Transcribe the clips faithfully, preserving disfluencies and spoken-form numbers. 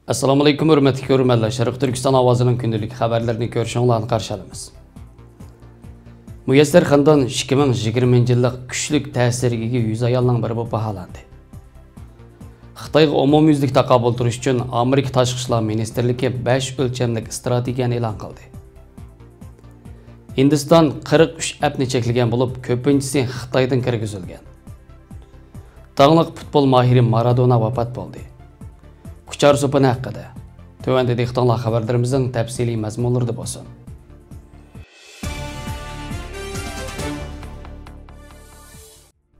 ئەسسالامۇئەلەيكۇم، ھۆرمەتلىك كۆرۈرمەنلەر. شەرقىي تۈركىستان ئاۋازىنىڭ كۈندىلىك خەۋەرلىرىنى كۆرۈشۈڭلارنى قارشى ئالىمىز. مۇيەسسەر خەندان ئىككى مىڭ يىگىرمىنچى يىللىق كۈچلۈك تەسىرگە ئىگە يۈز ئايالنىڭ بىرى بولۇپ باھالاندى. خىتايغا ئومۇميۈزلۈك تاقابىل تۇرۇش ئۈچۈن ئامېرىكا تاشقى ئىشلار مىنىستىرلىكى بەش ئۆلچەملىك ئىستراتېگىيەنى ئېلان قىلدى. ھىندىستان قىرىق ئۈچ ئەپنى چەكلىگەن بولۇپ، كۆپىنچىسى خىتايدىن كىرگۈزۈلگەن. داڭلىق پۇتبول ماھىرى مارادونا ۋاپات بولدى. ئۇچار سوپۇنى ھەققىدە. تۆۋەندە دىققىتىڭلار خەۋەرلىرىمىزنىڭ تەپسىلىي مەزمۇنلىرىدا بولسۇن.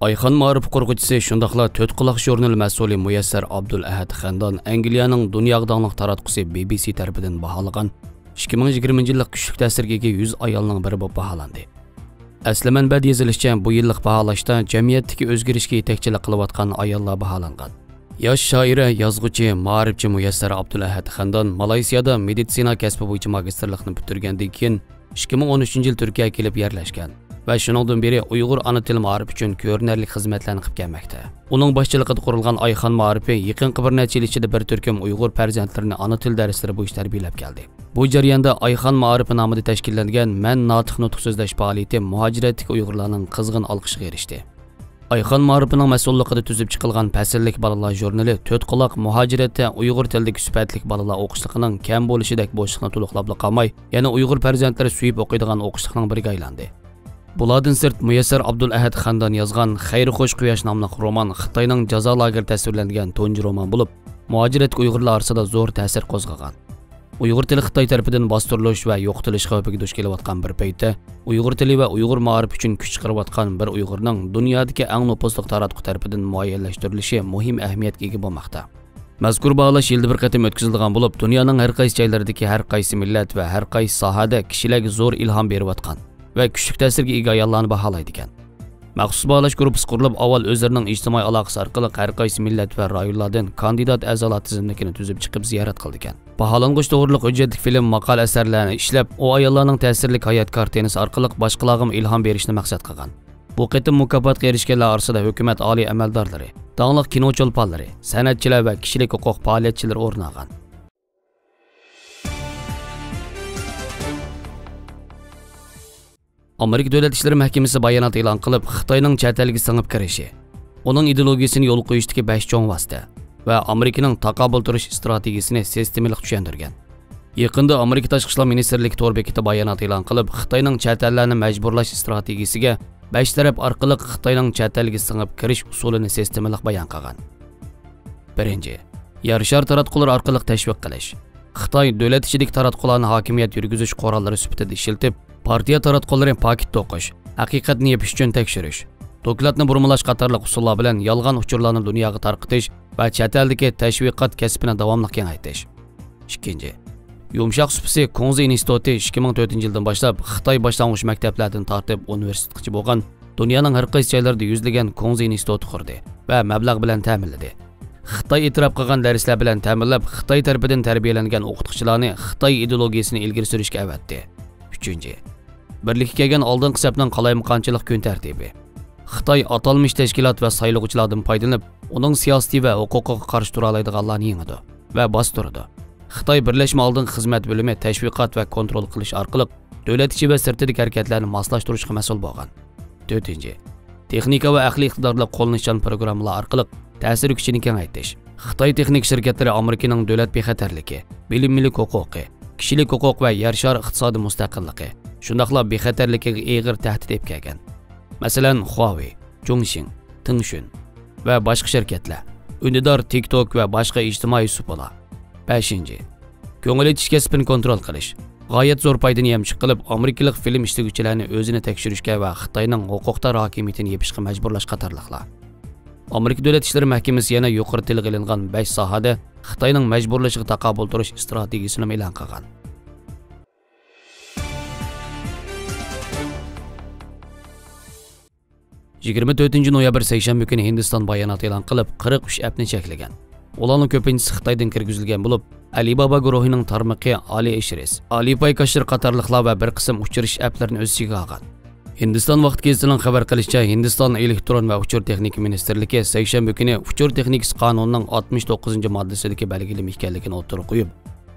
ئايخان مائارىپ قۇرغۇچىسى، شۇنداقلا تۆت قۇلاق ژۇرنىلى مەسئۇلى مۇيەسسەر ئابدۇلئەھەد خەندان ئەنگلىيەنىڭ دۇنياغا داڭلىق تاراتقۇسى بى بى سى تەرىپىدىن باھالىغان ئىككى مىڭ يىگىرمىنچى يىللىق كۈچلۈك تەسىرگە ئىگە يۈز ئايالنىڭ بىرى بولۇپ باھالاندى. ئەسلى مەنبەدە يېزىلىشىچە، بۇ يىللىق باھالاشتا جەمئىيەتتىكى ئۆزگىرىشكە يېتەكچىلىك قىلىۋاتقان ئاياللار باھالانغان. ياش شائىرە، يازغۇچى، مائارىپچى مۇيەسسەر ئابدۇلئەھەد خەندان مالايسىيادا مېدىتسىنا كەسپى بويىچە ماگىستىرلىقنى پۈتتۈرگەندىن كېيىن، ئىككى مىڭ ئون ئۈچىنچى يىل تۈركىيەگە كېلىپ يەرلەشكەن ۋە شۇنىڭدىن بېرى ئۇيغۇر ئانا تىل مائارىپى ئۈچۈن كۆرۈنەرلىك خىزمەتلەرنى قىلىپ كەلمەكتە. ئۇنىڭ باشچىلىقىدا قۇرۇلغان ئايخان مائارىپى يېقىنقى بىر نەچچە يىل ئىچىدە بىر تۈركۈم ئۇيغۇر پەرزەنتلىرىنى ئانا تىل دەرسلىرى بويىچە تەربىيەلەپ كەلدى. بۇ جەرياندا ئايخان مائارىپى نامىدا تەشكىللەنگەن مەن ناتىق نۇتۇق سۆزلەش پائالىيىتى مۇھاجىرەتتىكى ئۇيغۇرلارنىڭ قىزغىن ئالقىشىغا ئېرىشتى. ئايخان مائارىپىنىڭ مەسئۇللۇقىدا تۈزۈپ چىقىلغان پەسىللىك بالىلار ژۇرنىلى تۆت قۇلاق مۇھاجىرەتتە ئۇيغۇر تىلىدىكى سۈپەتلىك بالىلار ئوقۇشلۇقىنىڭ كەم بولۇشىدەك بوشلۇقنى تولۇقلاپلا قالماي، يەنە ئۇيغۇر پەرزەنتلىرى سۆيۈپ ئوقۇيدىغان ئوقۇشلۇقنىڭ بىرىگە ئايلاندى. بۇلاردىن سىرت، مۇيەسسەر ئابدۇلئەھەد خەندان يازغان خەير خوش قۇياش ناملىق رومان خىتاينىڭ جازا لاگېرى تەسۋىرلەنگەن تۇنجى رومان بولۇپ، مۇھاجىرەتتىكى ئۇيغۇرلار ئارىسىدا زور تەسىر قوزغىغان. ئۇيغۇر تىلى خىتاي تەرىپىدىن باستۇرۇلۇش ۋە يوقىتىلىش خەۋپىگە دۇچ كېلىۋاتقان بىر پەيتتە، ئۇيغۇر تىلى ۋە ئۇيغۇر مائارىپى ئۈچۈن كۈچ چىقىرىۋاتقان بىر ئۇيغۇرنىڭ دۇنيادىكى ئەڭ نوپۇزلۇق تاراتقۇ تەرىپىدىن مۇئەييەنلەشتۈرۈلۈشى مۇھىم ئەھمىيەتكە ئىگە بولماقتا. مەزكۇر باھالاش يىلدا بىر قېتىم ئۆتكۈزۈلىدىغان بولۇپ، دۇنيانىڭ ھەر قايسى جايلىرىدىكى ھەر قايسى مىللەت ۋە ھەر قايسى ساھەدە كىشىلەرگە زور ئىلھام بېرىۋاتقان ۋە كۈچلۈك تەسىرگە ئىگە ئاياللارنى باھالايدىكەن. مەخسۇس باھالاش گۇرۇپپىسى قۇرۇلۇپ، ئاۋۋال ئۆزلىرىنىڭ ئىجتىمائىي ئالاقىسى ئارقىلىق ھەر قايسى مىللەت ۋە رايونلاردىن كاندىدات ئەزالار تىزىملىكىنى تۈزۈپ چىقىپ زىيارەت قىلىدىكەن. باھالانغۇچ توغرىلىق ھۆججەتلىك فىلىم، ماقالە ئەسەرلەرنى ئىشلەپ، ئۇ ئاياللارنىڭ تەسىرلىك ھايات كارتىنىسى ئارقىلىق باشقىلارغىمۇ ئىلھام بېرىشنى مەقسەت قىلغان. بۇ قېتىم مۇكاپاتقا ئېرىشكەنلەر ئارىسىدا ھۆكۈمەت ئالىي ئەمەلدارلىرى، داڭلىق كىنو چولپانلىرى، سەنئەتچىلەر ۋە كىشىلىك ھوقۇق پائالىيەتچىلىرى ئورۇن ئالغان. ئامېرىكا دۆلەت ئىشلىرى مەھكىمىسى بايانات ئېلان قىلىپ، خىتاينىڭ چەت ئەلگە سىڭىپ كىرىشى، ئۇنىڭ ئىدېئولوگىيىسىنى يولغا قويۇشتىكى بەش چوڭ ۋاسىتە ۋە ئامېرىكىنىڭ تاقابىل تۇرۇش ئىستراتېگىيىسىنى سىستېمىلىق چۈشەندۈرگەن. يېقىندا ئامېرىكا تاشقى ئىشلار مىنىستىرلىكى تور بېكىتى بايانات ئېلان قىلىپ، خىتاينىڭ چەت ئەللەرنى مەجبۇرلاش ئىستراتېگىيىسىگە بەش تەرەپ ئارقىلىق خىتاينىڭ چەت ئەلگە سىڭىپ كىرىش ئۇسۇلىنى سىستېمىلىق بايان قىلغان. بىرىنچى، يەر شارى تاراتقۇلىرى ئارقىلىق تەشۋىق قىلىش. خىتاي دۆلەت ئىچىدىكى تاراتقۇلارنى ھاكىمىيەت يۈرگۈزۈش قوراللىرى سۈپىتىدە ئىشلىتىپ، پارتىيە تاراتقۇلىرى پاكىت توقۇش، ھەقىقەتنى يېپىش ئۈچۈن تەكشۈرۈش، دوكلاتنى بۇرمىلاش قاتارلىق ئۇسۇللار بىلەن يالغان ئۇچۇرلارنى دۇنياغا تارقىتىش ۋە چەت ئەلدىكى تەشۋىقات كەسپىنى داۋاملىق كېڭەيتىش. ئىككىنچى، يۇمشاق سۇپىسى. كۇڭزى ئىنستىتۇتى ئىككى مىڭ تۆتىنچى يىلدىن باشلاپ خىتاي باشلانغۇچ مەكتەپلەردىن تارتىپ ئۇنىۋېرسىتېتقىچە بولغان دۇنيانىڭ ھەر قايسى جايلىرىدا يۈزلىگەن كۇڭزى ئىنستىتۇتى قۇردى ۋە مەبلەغ بىلەن تەمىنلىدى. خىتاي ئېتىراپ قىلغان دەرسلەر بىلەن تەمىنلەپ، خىتاي تەرىپىدىن تەربىيەلەنگەن ئوقۇتقۇچىلارنى خىتاي ئىدېئولوگىيىسىنى ئىلگىرى سۈرۈشكە ئەۋەتتى. ئۈچىنچى، بىرلىككە كەلگەن ئالدىنقى سەپنىڭ قالايمىقانچىلىق كۈن تەرتىپى. خىتاي ئاتالمىش تەشكىلات ۋە سايلىغۇچىلاردىن پايدىلىنىپ، ئۇنىڭ سىياسىتى ۋە ھوقۇقىغا قارشى تۇرالايدىغانلارنى يېڭىدۇ ۋە باستۇرىدۇ. خىتاي بىرلەشمە ئالدىنقى خىزمەت بۆلۈمى تەشۋىقات ۋە كونترول قىلىش ئارقىلىق دۆلەت ئىچى ۋە سىرتىدىكى ھەرىكەتلەرنى ماسلاشتۇرۇشقا مەسئۇل بولغان. تۆتىنچى، تېخنىكا ۋە ئەقلىي ئىقتىدارلىق قوللىنىشچان پروگراممىلار ئارقىلىق تەسىر كۈچىنى كېڭەيتىش. خىتاي تېخنىكا شىركەتلىرى ئامېرىكىنىڭ دۆلەت بىخەتەرلىكى، بىلىم مۈلۈك ھوقۇقى، كىشىلىك ھوقۇق ۋە يەر شارى ئىقتىسادىي مۇستەقىللىقى، شۇنداقلا بىخەتەرلىكىگە ئېغىر تەھدىت ئېلىپ كەلگەن. مەسىلەن، خۇاۋېي، جۇڭشىڭ، تېڭشۈن ۋە باشقا شىركەتلەر، ئۈندىدار تىك توك ۋە باشقا ئىجتىمائىي سۇپىلار. بەشىنچى، كۆڭۈل ئېچىش كەسپىنى كونترول قىلىش. غايەت زور پايدىنى يەمچۈك قىلىپ، ئامېرىكىلىق فىلىم ئىشلىگۈچىلەرنى ئۆزىنى تەكشۈرۈشكە ۋە خىتاينىڭ ھوقۇقدار ھاكىمىيىتىنى يېپىشقا مەجبۇرلاش قاتارلىقلار. ئامېرىكا دۆلەت ئىشلىرى مەھكىمىسى يەنە يۇقىرى تىلغا ئېلىنغان بەش ساھەدە خىتاينىڭ مەجبۇرلىشىغا تاقابىل تۇرۇش ئىستراتېگىيىسىنىمۇ ئېلان قىلغان. يىگىرمە تۆتىنچى نويابىر سەيشەنبە كۈنى ھىندىستان بايانات ئېلان قىلىپ، قىرىق ئۈچ ئەپنى چەكلىگەن. ئۇلارنىڭ كۆپىنچىسى خىتايدىن كىرگۈزۈلگەن بولۇپ، ئەلىبابا گۇرۇھىنىڭ تارمىقى، ئالىئېكسپرېس، ئالىپاي كاشىر قاتارلىقلار ۋە بىر قىسىم ئۇچۇرۇش ئەپلىرىنى ئۆز ئىچىگە ئالغان. ھىندىستان ۋاقتى گېزىتىنىڭ خەۋەر قىلىشىچە، ھىندىستان ئېلېكترون ۋە ئۇچۇر تېخنىكا مىنىستىرلىكى سەيشەنبە كۈنى ئۇچۇر تېخنىكىسى قانۇنىنىڭ ئاتمىش توققۇزىنچى ماددىسىدىكى بەلگىلىمە ئىكەنلىكىنى ئوتتۇرىغا قويۇپ،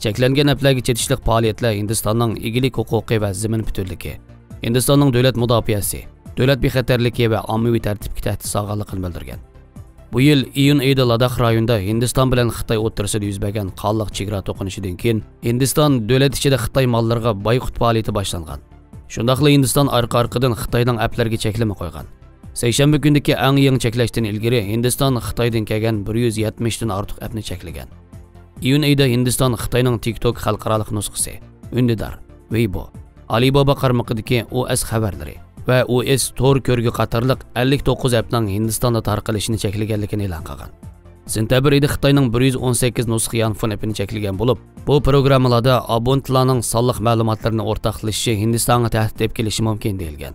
چەكلەنگەن ئەپلەرگە چېتىشلىق پائالىيەتلەر ھىندىستاننىڭ ئىگىلىك ھوقۇقى ۋە زېمىن پۈتۈنلۈكى، ھىندىستاننىڭ دۆلەت مۇداپىئەسى، دۆلەت بىخەتەرلىكى ۋە ئاممىۋى تەرتىپكە تەھدىت سالغانلىقىنى بىلدۈرگەن. بۇ يىل ئىيۇن ئېيىدا لاداخ رايونىدا ھىندىستان بىلەن خىتاي ئوتتۇرىسىدا يۈز بەرگەن قانلىق چېگرا توقۇنۇشىدىن كېيىن، ھىندىستان دۆلەت ئىچىدە خىتاي ماللىرىغا بايقۇت پائالىيىتى باشلانغان. شۇنداقلا ھىندىستان ئارقا-ئارقىدىن خىتاينىڭ ئەپلىرىگە چەكلىمە قويغان. سەيشەنبە كۈنىدىكى ئەڭ يېڭى چەكلەشتىن ئىلگىرى ھىندىستان خىتايدىن كەلگەن بىر يۈز يەتمىشتىن ئارتۇق ئەپنى چەكلىگەن. ئىيۇن ئېيىدا ھىندىستان خىتاينىڭ تىك توك خەلقئارالىق نۇسخىسى، ئۈندىدار، ۋېيبو، ئالىبابا قارمىقىدىكى ئو ئېس خەۋەرلىرى ۋە ئو ئېس تور كۆرگۈ قاتارلىق ئەللىك توققۇز ئەپنىڭ ھىندىستاندا تارقىلىشىنى چەكلىگەنلىكىنى ئېلان قىلغان. سېنتەبىر ئېيىدا خىتاينىڭ بىر يۈز ئون سەككىز نۇسخا يانفون ئېپىنى چەكلىگەن بولۇپ، بۇ پروگراممىلاردا ئابونېنتلارنىڭ سانلىق مەلۇماتلىرىنى ئورتاقلىشىشى ھىندىستانغا تەھدىت ئېلىپ كېلىشى مۇمكىن دېيىلگەن.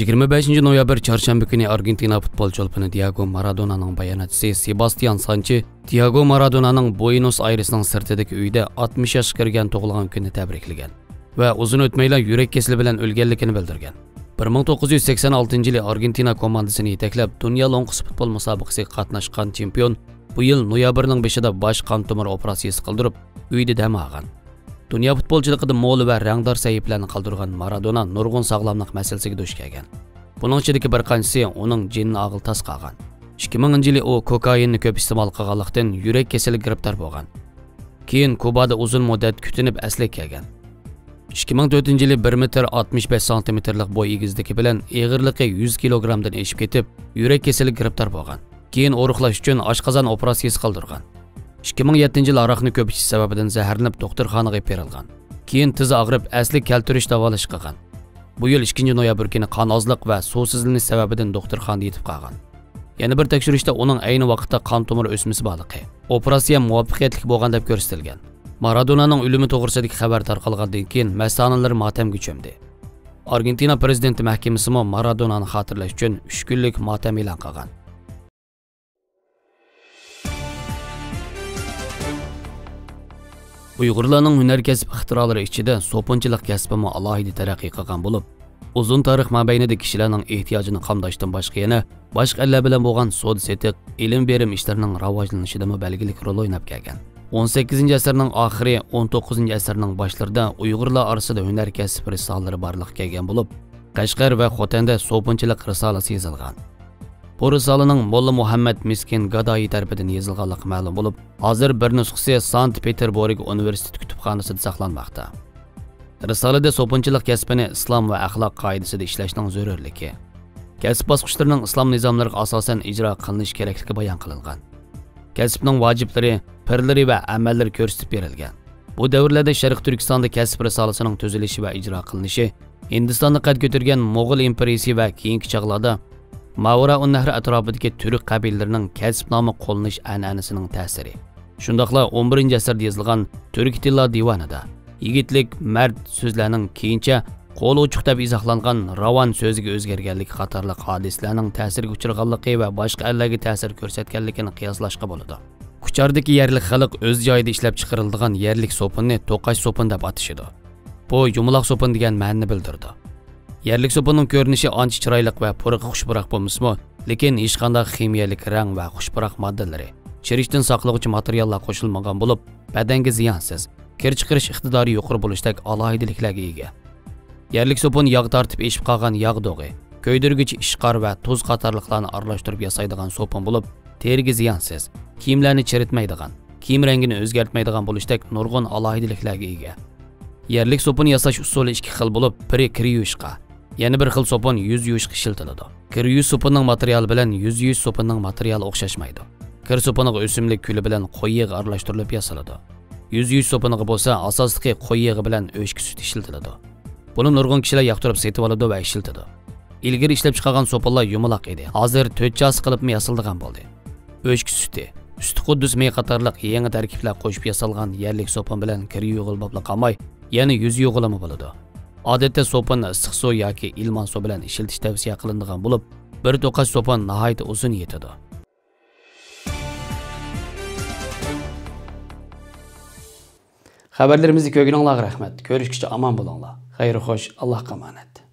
يىگىرمە بەشىنچى نويابىر چارشەنبە كۈنى ئارگېنتىنا پۇتبول چولپىنى دىياگو مارادونانىڭ باياناتچىسى سېباستىيان سانچې دىياگو مارادونانىڭ بۇينوس ئايرېسنىڭ سىرتىدىكى ئۆيىدە ئاتمىش ياشقا كىرگەن تۇغۇلغان كۈنىنى تەبرىكلىگەن ۋە ئۇزۇن ئۆتمەيلا يۈرەك كېسىلى بىلەن ئۆلگەنلىكىنى بىلدۈرگەن. بىر مىڭ توققۇز يۈز سەكسەن ئالتىنچى يىلى ئارگېنتىنا كوماندىسىنى يېتەكلەپ، دۇنيا لوڭقىسى پۇتبول مۇسابىقىسىگە قاتناشقان چېمپىيون بۇ يىل نويابىرنىڭ بېشىدا باش قان تومۇر ئوپېراتسىيىسى قىلدۇرۇپ، ئۆيىدە دەم ئالغان. دۇنيا پۇتبولچىلىقىدا مول ۋە رەڭدار سەھىپىلەرنى قالدۇرغان مارادونا نۇرغۇن ساغلاملىق مەسىلىسىگە دۇچ كەلگەن. بۇنىڭ ئىچىدىكى بىر قانچىسى ئۇنىڭ جېنىنى ئاغىل تاس قالغان. ئىككى مىڭىنچى يىلى ئۇ كوكائىننى كۆپ ئىستېمال قىلغانلىقتىن يۈرەك كېسىلىگە گىرىپتار بولغان. كېيىن كۇبادا ئۇزۇن مۇددەت كۈتۈنۈپ ئەسلىگە كەلگەن. ئىككى مىڭ تۆتىنچى يىلى بىر مېتىر ئاتمىش بەش سانتىمېتىرلىق بوي ئېگىزلىكى بىلەن ئېغىرلىقى يۈز كىلوگرامدىن ئېشىپ كېتىپ، يۈرەك كېسىلىگە گىرىپتار بولغان. كېيىن ئورۇقلاش ئۈچۈن ئاشقازان ئوپېراتسىيىسى قىلدۇرغان. ئىككى مىڭ يەتتىنچى يىلى ھاراقنى كۆپ ئىچىش سەۋەبىدىن زەھەرلىنىپ دوختۇرخانىغا ئېلىپ بېرىلغان. كېيىن تىزى ئاغرىپ، ئەسلىگە كەلتۈرۈش داۋالاش قىلغان. بۇ يىل ئىككىنچى نويابىر كۈنى قان ئازلىق ۋە سۇسىزلىنىش سەۋەبىدىن دوختۇرخانىدا يېتىپ قالغان. يەنە بىر تەكشۈرۈشتە ئۇنىڭ ئەينى ۋاقىتتا قان تومۇر ئۆسمىسى بارلىقى، ئوپېراتسىيە مۇۋەپپەقىيەتلىك بولغان دەپ كۆرسىتىلگەن. مارادونانىڭ ئۆلۈمى توغرىسىدىكى خەۋەر تارقالغاندىن كېيىن، مەستانىلەر ماتەمگە چۆمدى. ئارگېنتىنا پرېزىدېنتى مەھكىمىسىمۇ مارادونانى خاتىرىلەش ئۈچۈن ئۈچ كۈنلۈك ماتەم ئېلان قىلغان. ئۇيغۇرلارنىڭ ھۈنەر كەسىپ ئىختىرالىرى ئىچىدە سوپۇنچىلىق كەسپىمۇ ئالاھىدە تەرەققىي قىلغان بولۇپ، ئۇزۇن تارىخ مابەينىدە كىشىلەرنىڭ ئېھتىياجىنى قامداشتىن باشقا يەنە باشقا ئەللەر بىلەن بولغان سودا سېتىق، ئېلىم بېرىم ئىشلىرىنىڭ راۋاجلىنىشىدىمۇ بەلگىلىك رول ئويناپ كەلگەن. ئون سەككىزىنچى ئەسىرنىڭ ئاخىرى، ئون توققۇزىنچى ئەسىرنىڭ باشلىرىدا ئۇيغۇرلار ئارىسىدا ھۈنەر كەسىپ رىسالىلىرى بارلىققا كەلگەن بولۇپ، قەشقەر ۋە خوتەندە سوپۇنچىلىق رىسالىسى يېزىلغان. بۇ رىسالىنىڭ موللا مۇھەممەد مىسكىن گادايى تەرىپىدىن يېزىلغانلىقى مەلۇم بولۇپ، ھازىر بىر نۇسخىسى سانت پېتېربۇرگ ئۇنىۋېرسىتېتى كۇتۇپخانىسىدا ساقلانماقتا. رىسالىدە سوپۇنچىلىق كەسپىنى ئىسلام ۋە ئەخلاق قائىدىسىدە ئىشلەشنىڭ زۆرۈرلۈكى، كەسىپ باسقۇچلىرىنىڭ ئىسلام نىزاملىرىغا ئاساسەن ئىجرا قىلىنىش كېرەكلىكى بايان قىلىنغان. كەسىپنىڭ ۋاجىپلىرى، پىرلىرى ۋە ئەمەللىرى كۆرسىتىپ بېرىلگەن. بۇ دەۋرلەردە شەرقىي تۈركىستاندا كەسىپ رىسالىسىنىڭ تۈزۈلۈشى ۋە ئىجرا قىلىنىشى ھىندىستاندا قەد كۆتۈرگەن موغۇل ئىمپېرىيىسى ۋە كېيىنكى چاغلاردا ماۋراۇننەھر ئەتراپىدىكى تۈرك قەبىلىلىرىنىڭ كەسىپنامە قوللىنىش ئەنئەنىسىنىڭ تەسىرى، شۇنداقلا ئون بىرىنچى ئەسىردە يېزىلغان تۈركىي تىللار دىۋانىدا يىگىتلىك، مەرد سۆزلەرنىڭ كېيىنچە قول ئوچۇق دەپ ئىزاھلانغان راۋان سۆزىگە ئۆزگەرگەنلىكى قاتارلىق ھادىسىلەرنىڭ تەسىرگە ئۇچرىغانلىقى ۋە باشقا ئەللەرگە تەسىر كۆرسەتكەنلىكىنى قىياسلاشقا بولىدۇ. كۇچاردىكى يەرلىك خەلق ئۆز جايىدا ئىشلەپ چىقىرىلىدىغان يەرلىك سوپۇننى توقاچ سوپۇن دەپ ئاتىشىدۇ. بۇ يۇمىلاق سوپۇن دېگەن مەنىنى بىلدۈرىدۇ. يەرلىك سوپۇننىڭ كۆرۈنۈشى ئانچە چىرايلىق ۋە پۇرىقى خۇش پۇراق بولمىسىمۇ، لېكىن ھېچقانداق خىمىيەلىك رەڭ ۋە خۇش پۇراق ماددىلىرى، چىرىشتىن ساقلىغۇچى ماتېرىياللار قوشۇلمىغان بولۇپ، بەدەنگە زىيانسىز، كىر چىقىرىش ئىقتىدارى يۇقىرى بولۇشتەك ئالاھىدىلىكلەرگە ئىگە. يەرلىك سوپۇن ياغ تارتىپ ئېشىپ قالغان ياغ دۇغى، كۆيدۈرگۈچ ئىشقار ۋە تۇز قاتارلىقلارنى ئارىلاشتۇرۇپ ياسايدىغان سوپۇن بولۇپ، تېرىگە زىيانسىز، كىيىملەرنى چىرىتمەيدىغان، كىيىم رەڭگىنى ئۆزگەرتمەيدىغان بولۇشتەك نۇرغۇن ئالاھىدىلىكلەرگە ئىگە. يەرلىك سوپۇن ياساش ئۇسۇلى ئىككى خىل بولۇپ، بىرى كىر يۇيۇشقا، يەنە بىر خىل سوپۇن يۈز يۇيۇشقا ئىشلىتىلىدۇ. كىر يۇيۇش سوپۇنىنىڭ ماتېرىيالى بىلەن يۈز يۇيۇش سوپۇنىنىڭ ماتېرىيالى ئوخشاشمايدۇ. كىر سوپۇنىغا ئۆسۈملۈك كۈلى بىلەن قوي يېغى ئارىلاشتۇرۇلۇپ ياسىلىدۇ. يۈز يۇيۇش سوپۇنىغا بولسا ئاساسلىقى قوي يېغى بىلەن ئۆچكە سۈتى ئىشلىتىلىدۇ. بۇنى نۇرغۇن كىشىلەر ياقتۇرۇپ سېتىۋالىدۇ ۋە ئىشلىتىدۇ. ئىلگىرى ئىشلەپ چىقارغان سوپۇنلار يۇمىلاق ئىدى، ھازىر تۆت چاسا قىلىپمۇ ياسىلىدىغان بولدى. ئۆچكە سۈتى، ئۈستى قۇددۇس مېيى قاتارلىق يېڭى تەركىبلەر قوشۇپ ياسالغان يەرلىك سوپۇن بىلەن كىر يۇيغىلى بولۇپلا قالماي، يەنە يۈز يۇيغىلىمۇ بولىدۇ. ئادەتتە سوپۇننى ئىسسىق سۇ ياكى ئىلمان سۇ بىلەن ئىشلىتىش تەۋسىيە قىلىنىدىغان بولۇپ، بىر توقاچ سوپۇن ناھايىتى ئۇزۇن يېتىدۇ. خەۋەرلىرىمىزنى كۆرگىنىڭلارغا رەھمەت. كۆرۈشكىچە ئامان بولۇڭلار. خەير خوش، ئاللاھقا ئامانەت.